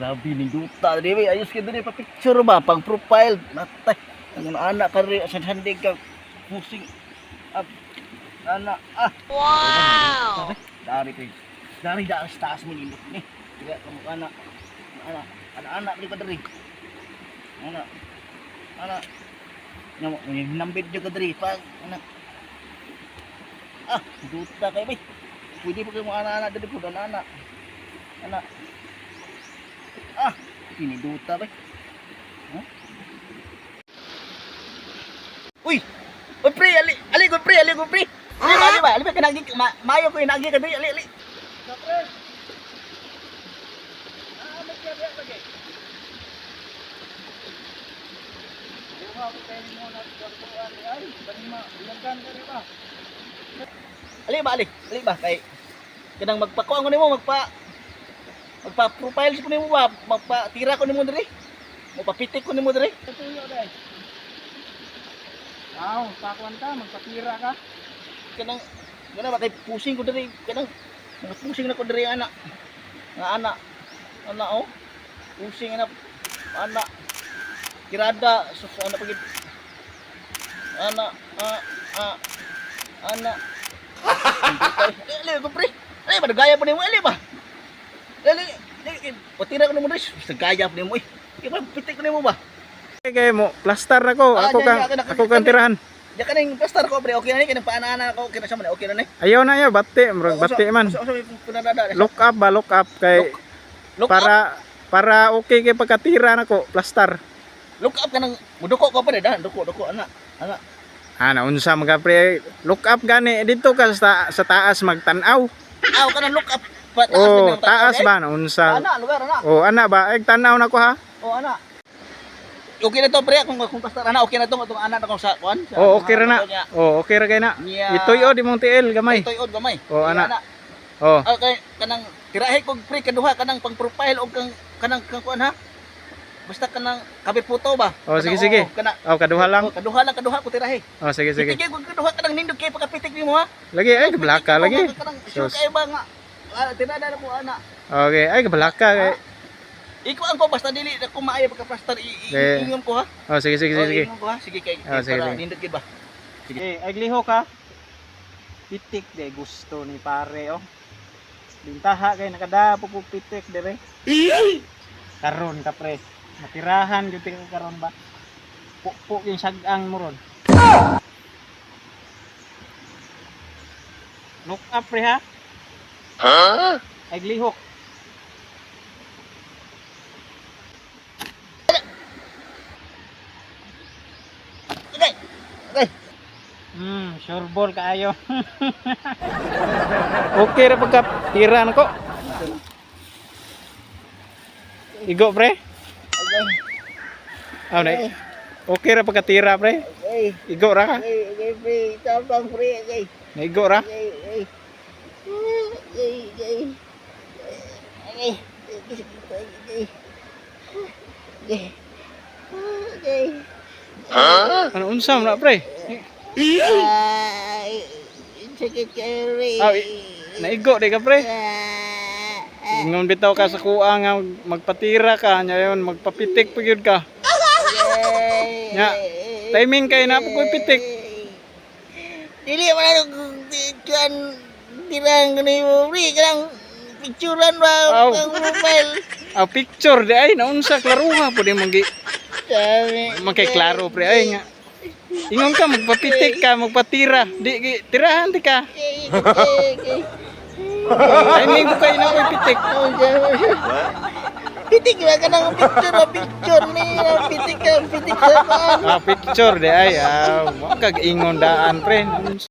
Grabe ni duta diri, ayos kay diri pa picture ba pang profile. Natay. Ang anak ka ri sa handig ka pusing up. Ana ah. Wow. Dari kay. Dari da sa taas mo nindot ni. Tiga ka mo ana. Ana, ana ana diri ka diri. Ana. Ana. Nya mo nambit jud ka diri pag ana. Ah, duta kay bay. Pwede pa kayo mo ana-ana diri po ana. Ana. Ah, piniduta bay. Huh? Uy! Uy, pre, ali, ali ko pre, ali ko pre. Ali ba, ali ba, ali ba kanagi ma, mayo ko inagi ka diri, ali, ali. Sa pre. Ah, may kaya ba kay? Buha ko kayo mo na kuan ay, banima, bilanggan ka ri ba? Ali ba, ali, ali ba kay kanang magpakuan ko nimo, magpa-profile ko nimo ba, magpatira ko nimo diri. Magpapitik ko nimo diri. Tuyo dai. Aw, pakuan ka, magpatira ka. Kanang kana ba kay pusing ko diri kanang mga pusing na ko diri ana. Nga ana. Ana oh. Pusing ana ana. Kirada sus ana pagid. Ana ah ah ana. Ali ali ko pre. Ali ba gaya pa nimo ali ba? Ali ali patira ko nimo diri. Sa gaya pa nimo eh. Iba pitik ko nimo ba? Kay mo, plaster ako, Ah, ako diyan, kang diyan, ako- ako kang tirahan. Diyan ka ning plaster ko pre. Okay na ni kanang paana-ana ko okay na siya man. Okay na ni. Ayaw na ayaw, bati, murag bati man. Usa usa may punadada. Look up ba, look up kay Look up. para para okay kay pagkatira nako, plaster. Look up ka ng muduko ko pa rin, duko duko ana. Ana. Ah, naunsa mga pre, look up gani dito ka sa taas magtan-aw. Aw kana look up pa taas Oh, din ang taas eh. ba naunsa? Ana lugar ana. Oh, ana ba, ay tan-aw nako ha. Oh ana. Okay na to pre kung pastor ana okay na to atong ana na kung sa kuan. Sa Oh, okay ra na. Niya. Oh, okay ra kay na. Niya. Ituyo di mong tiil gamay. Itoy od gamay. Oh, ana. Oh, Okay, kanang tirahe kog pre kaduha kanang pang profile og kang kanang kang kuan ha. Basta kanang kabe puto ba? Oh, sige, Kanang, sige. oo, kana oh kaduha lang. Oh, kaduha lang kaduha ko tirahe. Oh, sige sige. Pitik kog kaduha kanang nindot kay pagkapitik nimo ha. Lagi ay kabalaka lagi. Kanang sure Sus. kay ba nga. Ah, tirada na ko ana. Okay, ay kabalaka kay. Iko ang ko basta dili na ko maayo pagka-plaster Eh. ingon ko ha. Oh, sige sige sige Oh, sige. Ingon ko ha. Sige kay Oh, sige, para sige. nindot gid ba. Eh, ay gliho ka. Pitik de gusto ni pare oh. Bintaha kay nakadapo ko pitik dire. Karon ka pre. Matirahan gyud ka karon ba. Pukpok yung sagang mo ron. Look up pre ha. Huh? Ay glihok. Okay. Okay. Sure ball kaayo. Okay ra pagka tira nako. Igo pre. Okay. Aw na. Okay ra pagka tira pre. Okay. Igo ra ka. Okay, okay, pre. Tapang pre. Okay. Naigo ra. Okay, okay. Okay, okay. Okay. Okay. Okay. Okay. Ano unsa man na pre? Ay, sakit kayo, pre. Aw, naigo di ka pre. Ingon bitaw ka sa kuha nga magpatira ka nya yon magpapitik pa gyud ka. Nya, timing kay na po ko'y pitik. Dili man ako kuan tirang kuno mo pre kanang picturean ba Aw. ang profile. Aw picture di ay naunsa klaruha pud imong gi Sabi. man kay klaro pre ay nga. Ingon ka magpapitik ka magpatira di tirahan di ka. Timing ko kay na ko'y pitik. Pitik ba ka ng picture o picture ni pitik ka pitik sa paan. Ah, picture di ay ah, mo kag ingon daan pre.